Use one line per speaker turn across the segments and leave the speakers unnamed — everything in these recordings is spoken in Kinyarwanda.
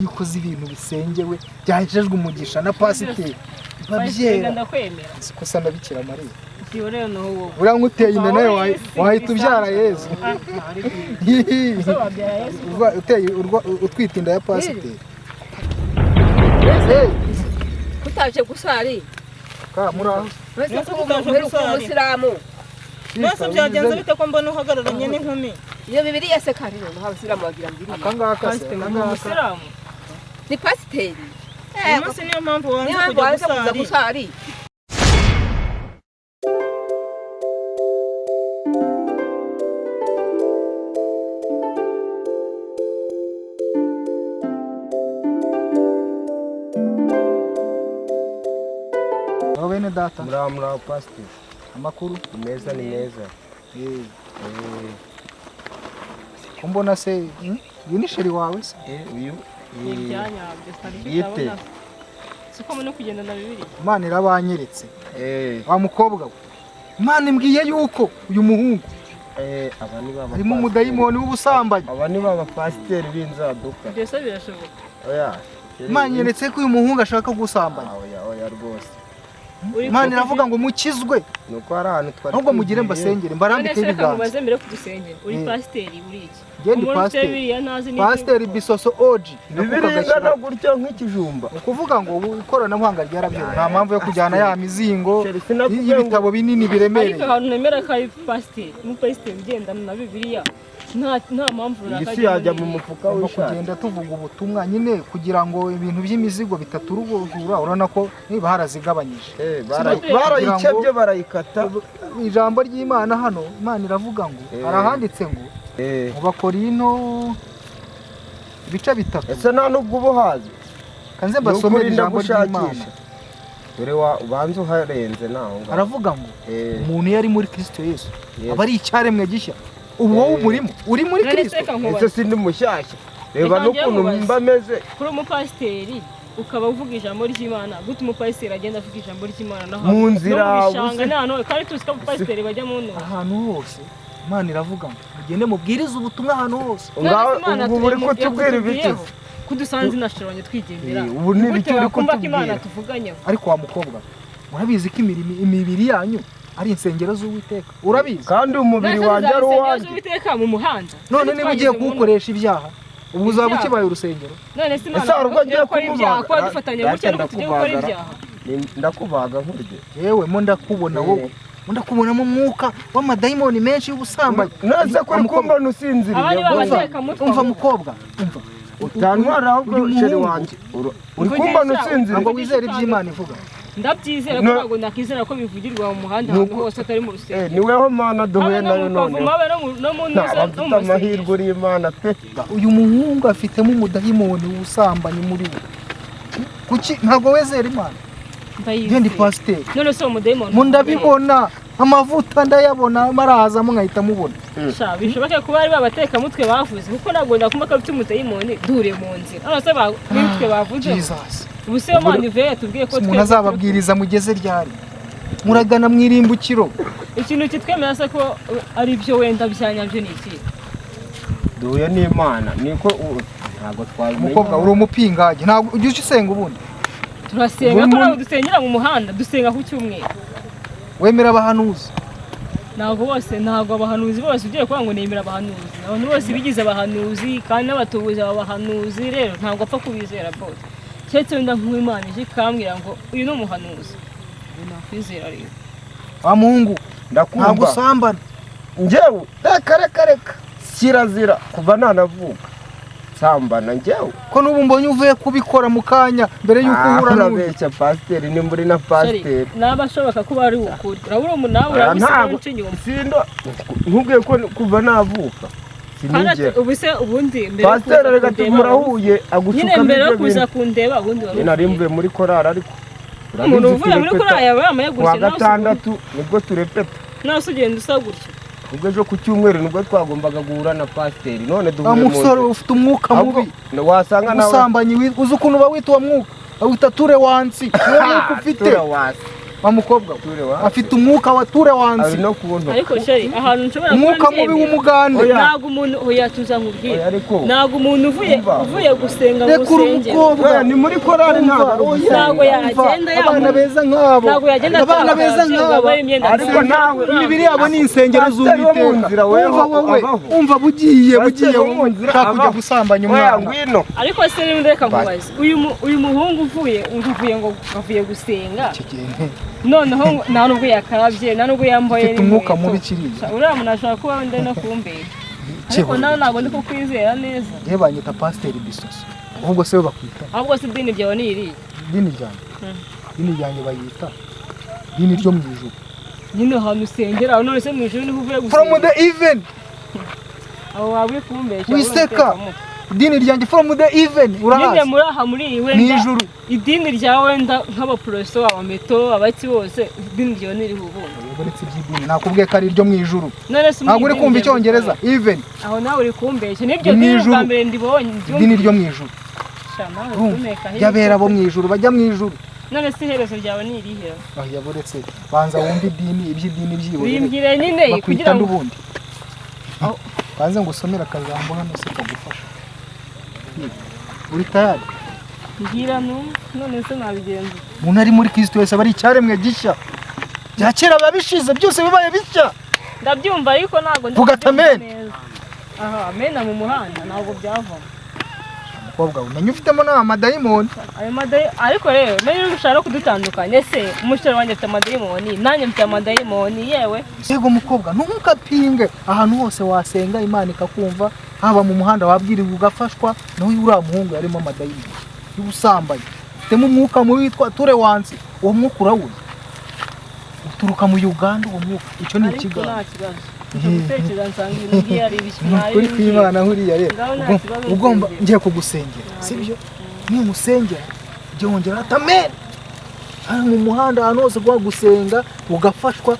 Iyo ukoze ibintu bisengewe, byaheshejwe umugisha na pasiteri, biba byera.
Ndakwemera.
Siko usa na Bikira Mariya.
Byihorere noneho wowe.
Buriya nk'uteye inda nawe wahita ubyara Yezu.
Ese wabyara Yesu?
Uteye utwite inda ya pasiteri. Hey,
Kutaje gusari?
Ka muraho.
Wese
Mbese
ko
kutaje
uheruka
gusari?
Umusilamu.
Mbese byagenze bite ko mbona uhagararanye n'inkumi?
Iyo Bibiliya se kandi noneho abasilamu bagira Bibiliya?
Aka ngaka se?
Pasiteri
Aka
ni
ngaka.
umusilamu.
Ni pasiteri.
Uyu munsi niyo mpamvu wanze
Niyo mpamvu
kujya
wanze kuza
gusari?
Gusari.
Aho bene data.
Muraho, muraho pasiteri.
Amakuru?
Ni meza, ni meza.
Ko mbona se, uyu ni chéri wawe se?
Uyu
Ni ibyanyabyo hari icyo
Bwite.
utabona. Siko mbona kugenda na Bibiliya.
Imana irabanyeretse. Wa mukobwa we, Imana imbwiye yuko uyu muhungu
Aba ni ba
harimo umudayimoni w'ubusambanyi.
Aba ni ba bapasiteri b'inzaduka.
Ibyo se birashoboka?
Oya.
Imana inyeretse ko uyu muhungu ashaka gusambanya.
Oya, oya rwose.
Uri
Imana iravuga ngo mukizwe.
Ni uko hari ahantu twari
Ahubwo mugire
tugiye.
mbasengere,
None
mbarambike
se reka
ibiganza.
mubaze mbere yo kudusengera. Uri pasiteri, uri iki?
Njye ndi
Umuntu ufite
pasiteri.
Bibiliya ntazi n'ibyo
Pasiteri
gukora.
Bisoso Oji.
Bibiliya ingana gutya nk'ikijumba.
Ni ukuvuga ngo ubu ikoranabuhanga ryarabyemewe, nta mpamvu yo kujyana ya mizingo
Chéri, sinakubwiye ngo-
y'ibitabo binini biremereye.
Ariko ahantu nemera ko ari pasiteri, umupasiteri ugendana na Bibiliya, nta mpamvu
Iyi
runaka
si yajya mu
agenda.
mufuka
Tugomba
w'ishati.
kugenda tuvuga ubutumwa nyine kugira ngo ibintu by'imizigo bitaturuhura. Urabona ko niba harazigabanyije.
Barayikebye, barayikata.
Ijambo ry'Imana hano, Imana iravuga ngo hari ahanditse ngo mu Bakorino ibice 3.
Ese nta nubwo uba uhazi?
Kanze
Ni
mbasomere
ukuri
ijambo ry'Imana.
ndagushakisha. Dore wa ubanza uharenze naho ngaho.
Aravuga ngo umuntu iyo ari muri Kristo Yesu
Yesu.
aba ari icyaremwe gishya. Ubu wowe umurimo uri muri
None se
Kristo.
reka nkubaze.
Ese sindi mushyashya? Reba
Reka njye
n'ukuntu
nkubaze.
mba meze.
Kuri umupasiteri ukaba uvuga ijambo ry'Imana gute? Umupasiteri agenda avuga ijambo ry'Imana no
Mu nzira,
no mu bishanga
ubuse-
n'ahantu hose, kandi tuzi ko abapasiteri bajya mu ntara.
Ahantu hose Imana iravuga ngo mugende mubwirize ubutumwa ahantu hose.
Ngaho
None se Imana
ubu uri kutubwira ibiki?
yatubwiyeho ko dusanze inashoranye twigendera?
Ubu ni ibiki
Gute
uri
wakumva ko Imana
kutubwira?
tuvuganyeho?
Ariko wa mukobwa, murabizi ko imirimo imibiri yanyu ari insengero z'Uwiteka? Urabizi?
Kandi umubiri
None se
wanjye ari
tuzaba insengero
uwanjye.
z'Uwiteka mu muhanda?
None
Kandi
niba ugiye
twageze mu
kuwukoresha ibyaha, ubu uzaba
Ibyaha?
ukibaye urusengero.
None se Imana
Ese hari ubwo
tugiye
agiye
gukora ibyaha
kumubaga?
kuba dufatanya gutya
Data,
nuko tugiye gukora
ndakubagara.
ibyaha?
Ndakubaga nkurye.
Yewe mo ndakubona wowe, mo ndakubonamo umwuka w'amadayimoni menshi y'ubusambanyi.
None se kuri
Wa mukobwa-
kumbona usinziriye?
Abandi
Umva,
babatekamutwe.
Umva mukobwa, umva.
Utantwara ahubwo
Uyu
chéri
muhungu-
wanjye. Uri kumbona usinziriye.
Ntabwo wizera iby'Imana ivuga?
Ndabyizera ko ntabwo nakizera ko bivugirwa mu muhanda ahantu hose atari mu rusengero.
Ni weho Mana duhuye
Habe no
nayo
mu
none.
kavumo, habe no mu
Ntabwo
ntuza, no
mfite
mu
amahirwe,
masengesho.
uri Imana pe.
Uyu muhungu afitemo umudayimoni w'ubusambanyi muri we. Kuki ntabwo wezera Imana?
Ndayizera.
Njye ndi pasiteri.
None se uwo mudayimoni?
Mo ndabibona, amavuta ndayabona marazamo nkahita mubona.
Sha, bishoboke kuba ari babatekamutwe bavuze, kuko ntabwo ndakumva ko afite umudayimoni duhuriye mu nzira. None se nitwe bavuze?
Jesus.
Ubu se iyo Mana ivuye yatubwiye ko
Umuntu
twebwe
azababwiriza mugeze ryari? Muragana mu irimbukiro.
Ikintu kitwemera se ko ari byo wenda bya nyabyo ni iki?
Duhuye n'Imana niko ntabwo twabimenya.
Umukobwa, uri umupingage, ntabwo ujya usenga ubundi?
Turasenga ko ntabwo dusengera mu muhanda, dusenga ku cyumweru.
Wemera abahanuzi?
Ntabwo bose, ntabwo abahanuzi bose. Ugiye kuvuga ngo nemera abahanuzi, abantu bose bigize abahanuzi kandi n'abatubuzi aba bahanuzi rero ntabwo apfa kubizera bose, keretse wenda nk'Imana ije ikambwira ngo uyu ni umuhanuzi, ubu nakwizera rero.
Wa muhungu, ntabwo
Ndakumva.
usambana?
Njyewe reka, reka, reka, kirazira kuva nanavuka nsambana njyewe.
Ko n'ubu mbonye uvuye kubikora mu kanya mbere y'uko uhura n'uyu.
Urabeshya pasiteri, nimba uri na
Sorry,
pasiteri.
naba ashoboka kuba ari ukuri, urabura umunani
Aya,
urabisigaye
ntabwo
uca inyuma.
sindo nkubwiye ko kuva navuka
Kandi
sinigera.
ubu se ubundi mbere yo
Pasiteri
kuza
reka
kundeba
murahuye
nyine
agushukamo
mbere yo
ibyo
kuza
bintu.
kundeba ubundi wari
Njye nari
uvuye.
mvuye muri korari ariko
Umuntu
urabizi
uvuye muri
turepeta.
korali yaba yambaye
Kuwa
gutya nawe
gatandatu nibwo turepeta.
Nawe se ugenda usa gutya?
Ubwo ejo ku cyumweru nibwo twagombaga guhura na pasiteri, none
Wa
duhuye mu
musore,
nzira.
ufite umwuka
Ahubwo
mubi.
wasanga nawe
Ubusambanyi, uzi ukuntu bawita uwo mwuka? Bawita ture wansi. Niwo mwuka ufite.
Ture wasi.
Wa mukobwa we.
Ture wansi.
Afite umwuka wa ture wansi.
Ari no kubona.
Ariko chéri, ahantu nshobora kuba
Umwuka mubi
mbyemera.
w'umugande.
Oya.
Ntabwo umuntu, oya, tuza nkubwire.
Oya, ariko
Ntabwo umuntu uvuye
Umva.
uvuye gusenga mu
Rekura
rusengero
umukobwa.
Oya, ni muri korali, ntabwo ari
Umva,
ugusenga.
Ntabwo yagenda
Umva, abana
yambaye-
beza nk'abo,
Ntabwo yagenda
abana
atakaje
beza
ngo
nk'aba
yambaye imyenda
Ariko
nziza.
nawe
imibiri yabo ni insengero
Pasiteri wo mu
z'Uwiteka.
nzira weho
Umva wowe,
abaho.
umva bugiye
Pasiteri
bugiye
wo mu nzira
ushaka kujya
abaho.
gusambanya
Oya,
umwana.
ngwino.
Ariko se rero reka nkubaze, uyu muhungu uvuye ngo uvuye ngo avuye gusenga,
Icyo gihe
noneho ngo nta nubwo yakarabye, nta nubwo yambaye
Ufite umwuka
n'inkweto.
mubi kiriya.
Sha, uriya muntu ashobora kuba wenda no kumbera, ariko
Cyewe.
nawe ntabwo ndi kukwizera neza.
Yewe, banyita Pasiteri Bisoso. Ahubwo se we bakwita?
Ahubwo se idini ryawe ni irihe?
Idini ryanjye, idini ryanjye bayita idini ryo mu ijuru.
Nyine ahantu usengera, none se mu ijuru niho uvuye
From
gusenga?
the heaven.
Aho waba uri kumbeshya.
Wiseka. Idini ryanjye from the heaven.
Nyine
Urahazi?
muri aha, muri iyi
Mu
wenda
ijuru.
Idini rya wenda nk'abaporoso, abameto, abaki bose, idini ryawe ntiriho ubundi?
Uretse iby'idini, nakubwiye ko ari iryo mu ijuru.
None se muri
Ntabwo uri
idini
kumva
ryawe?
icyongereza even?
Aho nawe uri kumbeshya nibyo.
Ni mu
Dini
ijuru.
bwa mbere ndibonye.
Idini ryo mu ijuru.
Sha, nawe
Urumva?
utumeka hirya.
Ry'abera bo mu ijuru, bajya mu ijuru.
None se iherezo ryawe ni irihe?
Oya, buretse banza wumve idini, iby'idini byibonere.
Bimbwire nyine
Bakwita
kugira ngo
n'ubundi.
Aho-
Banze ngo usomere akajambo hano se kagufasha. Uri tayari?
Mbwira none se nabigenza?
Umuntu ari muri Kristo wese aba ari icyaremwe gishya, bya kera biba bishize, byose bibaye bishya.
Ndabyumva, ariko ntabwo ndi
Vuga ati
kubyumva
amen.
neza. Aha amena mu muhanda ntabwo byavamo.
Umukobwa we, umenya ufitemo n'amadayimoni.
Ayo madayi, ariko rero menye uri gushaka no kudutandukanya. Ese umusore wanjye afite amadayimoni, nanjye mfite amadayimoni, yewe.
Yego mukobwa, ntukapinge. Ahantu hose wasenga Imana ikakumva, haba mu muhanda wabwiriwe ugafashwa. Nawe uriya muhungu yarimo amadayimoni y'ubusambanyi, ufitemo umwuka mubi witwa ture wansi. Uwo mwuka urawuzi, uturuka mu Uganda uwo mwuka. Icyo ni
Ariko
ikiganza.
nta kibazo. Icyo gutekereza nsanga ibintu ngiyo ari ibiki.
Ni ukuri kw'Imana huriya rero.
Ngaho nta kibazo,
Ugomba
nsengera.
ngiye kugusengera, sibyo? Nimusengera ujye wongera ati amen. Hano mu muhanda, ahantu hose ugomba gusenga ugafashwa.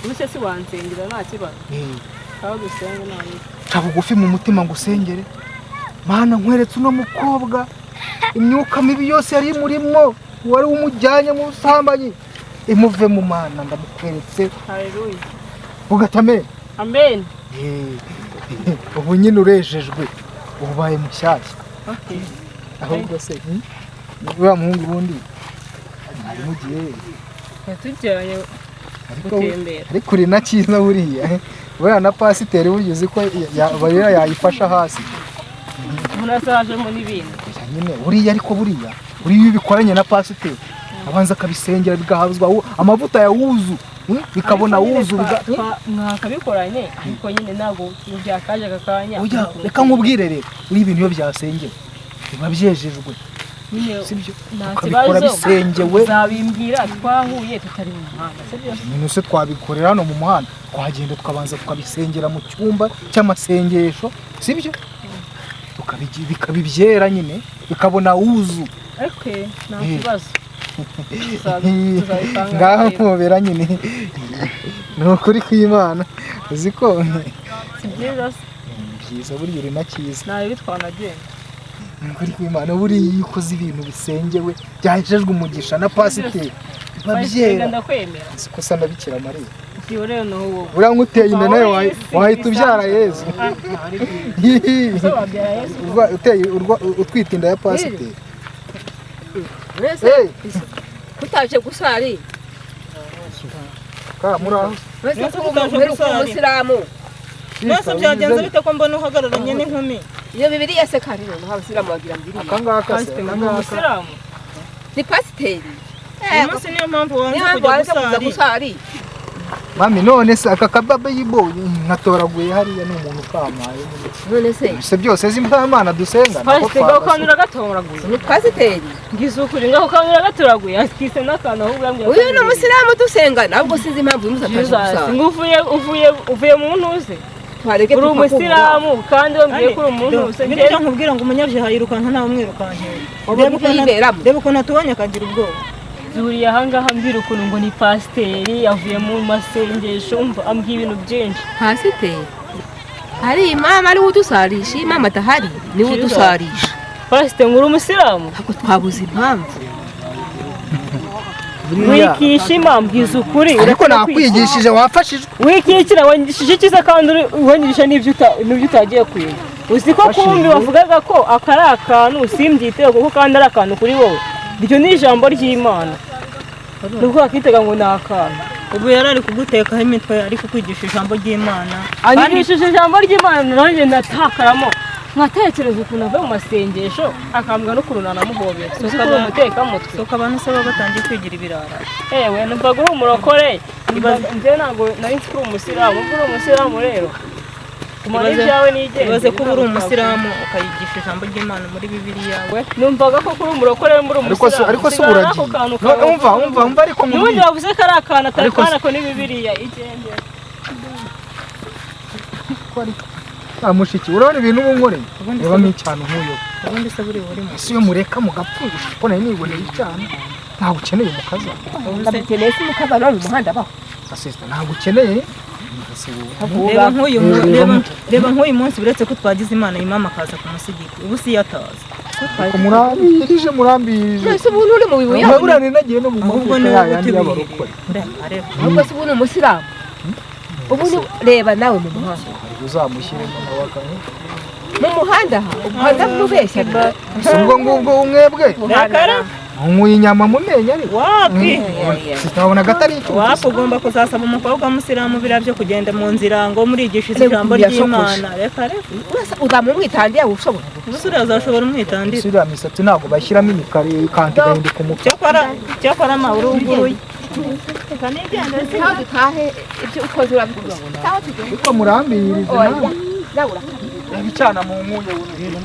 Ubu se si wansengera nta kibazo?
Eh,
Aho dusenga nta bibazo.
Ca bugufi mu mutima ngo usengere. Mana, nkweretse uno mukobwa, imyuka mibi yose yari imurimo, wari umujyanye mu busambanyi, imuve mu. Mana, ndamukweretse.
Haleluya.
Ugata amen.
Amen.
Eh, ubu nyine urejejwe, ubaye mushyashya.
Okay.
Ahubwo se uriya muhungu ubundi mwari mugiye?
Tujyanye
Ariko
gutembera.
ariko uri na cyiza buriya, buriya na pasiteri burya uzi ko buriya yayifasha hasi.
Umuntu asajemo n'ibindi.
Oya nyine buriya, ariko buriya iyo ubikoranye na pasiteri, abanza akabisengera, bigahabwa amavuta ya wuzu, bikabona
Ariko nyine
wuzu
mwakabikoranye, ariko nyine ntabwo byakaje aka kanya.
Oya, reka nkubwire rero, buriya ibintu iyo byasengewe biba byejejwe.
Nyine
Sibyo?
nta
Tukabikora
kibazo.
bisengewe.
Uzabimbwira twahuye tutari mu muhanda, sibyo?
Ibintu se twabikorera hano mu muhanda? Twagenda tukabanza tukabisengera mu cyumba cy'amasengesho, sibyo? Bikaba ibyera nyine, bikabona wuzu.
Okay, nta
Eh.
kibazo. Tuzabipanga
Ngaho
rero.
mpobera nyine, ni ukuri kw'Imana, uzi ko
Si byiza se?
Ni byiza, buriya uri na cyiza.
Nta bibi, twanagenda.
Ni ukuri kw'Imana, buriya iyo ukoze ibintu bisengewe, byaheshejwe umugisha na pasiteri, biba
Pasiteri,
byera.
Ndakwemera.
Uzi ko usa na Bikira Mariya?
Igihe rero ni wowe.
Buriya nk'uteye inda nawe wahita ubyara Yezu.
Ah, ntabwo ari byiza. Ese wabyara Yesu?
Uteye utwite inda ya pasiteri.
Uretse
Hey!
kutaje gusari.
Ka muri aho.
Uretse
Uretse
ko
kutaje
uheruka
gusari.
umusilamu.
Mbese byagenze bite ko mbona uhagararanye n'inkumi?
Iyo Bibiliya se kandi noneho abasilamu bagira Bibiliya?
Aka ngaka se?
Pasiteri
Aka
ni
ngaka.
umusilamu.
Ni pasiteri.
Uyu munsi niyo mpamvu wanze
Niyo mpamvu
kujya
wanze kuza
gusari?
gusari.
Mami, none se aka kababe yibo nkatoraguye hariya ni umuntu ukamaye?
None se
Se byose si Imana dusenga nako?
Pasiteri, ngaho kanura gatoraguye.
Ni pasiteri.
Ngize ukuri, ngaho kanura gatoraguye akise n'akantu, ahubwo yambwira ko
Uyu
ari
ni umusilamu dusenga, ntabwo sinzi impamvu uyu munsi ataje
Jesus,
gusari.
ngo uvuye mu ntuze.
Twareke
Uri
tukakubura.
umusilamu kandi wambwiye ko uri umuntu uze.
Bino cyo nkubwira ngo umunyabyaha yirukanka ntawe umwirukankira.
Ubu ntiyiberamo.
Reba ukuntu atubonye akagira ubwoba.
Zuriye ahangaha ambwira ukuntu ngo ni pasiteri, yavuye mu masengesho, umva ambwira ibintu byinshi.
Pasiteri hari imama ariwe udusarisha, iyo imama adahari niwe
Jesus.
udusarisha.
Pasiteri, ngo uri umusilamu?
Ntabwo twabuze impamvu.
Buriya
Wikishima, mbwiza ukuri.
Ariko
Uretse no kwishima.
Nakwigishije, wafashijwe.
Wikikira, wanyigishije icyiza kandi wanyigisha n'ibyo utagiye kwiga. Uzi ko kumbi wavugaga ko aka ari akantu, simbyiteho kuko kandi ari akantu kuri wowe. Iryo ni ijambo ry'Imana, nubwo wakitega ngo ni akantu.
Ubu yari ari kugutekaho imitwe, ari kukwigisha ijambo ry'Imana.
Anyigishije ijambo ry'Imana, nanjye ndatakaramo, nkatekereza ukuntu avuye mu masengesho akambwira n'ukuntu nanamuhobera. Uzi ko uri umutekamutwe.
Soka abantu se baba batangiye kwigira ibirara.
Ewe, numvaga uri umurokore. Njyewe ntabwo nari nzi ko uri umusilamu. Ubwo uri umusilamu rero, kumara ibyawe nigenze.
Ibaze ko uba uri umusilamu ukayigisha ijambo ry'Imana muri Bibiliya.
We, numvaga ko kuri umurokore muri
Ariko se
umusilamu.
ariko se
Sigara n'ako
uragiye.
kantu
No,
kawe.
umva, umva, umva, ariko
N'ubundi
nkubwire.
wavuze ko ari akantu atari
Ariko se-
kana ko ni Bibiliya igendera.
Ko ariko nta mushiki, urabona ibintu uba unkoreye.
Ubundi
Reba
se-
nk'icyana nk'uyu.
Ubundi se buri uri mu
Ese iyo mureka mugapfusha ko nari niboneye icyana, ntabwo ukeneye umukaza?
Ndamukeneye se umukazana wo mu muhanda baho?
Asisita, ntabwo ukeneye. Ese wowe-
Reba nk'uyu
Reba
reba nk'uyu munsi, uretse ko twagize Imana, imama akaza ku musigiti, ubu si yataza.
Ariko murambirije, murambirije.
None se ubu uri mu bibuye?
Buriya nari nagiye no mu
Ahubwo
mavuta
ni wowe
yayandi
utubihiriye.
y'abarokore.
Reka reka.
Ahubwo se ubu ni umusilamu? Ubu ni reba nawe mu muhanda.
Uzamushyiremo nawe akantu.
Mu muhanda aha, umuhanda mubeshya.
Si ubwo ngubwo umwebwe
Reka reka.
nkuye inyama mu menyo ariko.
Wapi.
Sitabona atari icyuma.
Wapi, ugomba kuzasaba umukobwa w'umusilamu biriya byo kugenda mu nzira ngo murigisha
Reba
ijambo
ukuntu yashokoje.
ry'Imana. Reka reka.
Uzamumwitandiye ushobora?
Ubu uriya azashobora umwitandira?
Ese iriya misatsi ntabwo bashyiramo imikari ikanta igahinduka umukara?
Cyakora cyakora ma uruguruye.
Cyangwa dutahe, ibyo ukoze urabikoze, cyangwa tugende.
Ariko murambirize.
Oya.
Nawe
Nawe urakabije.
Reba icyana mu nkuye buno.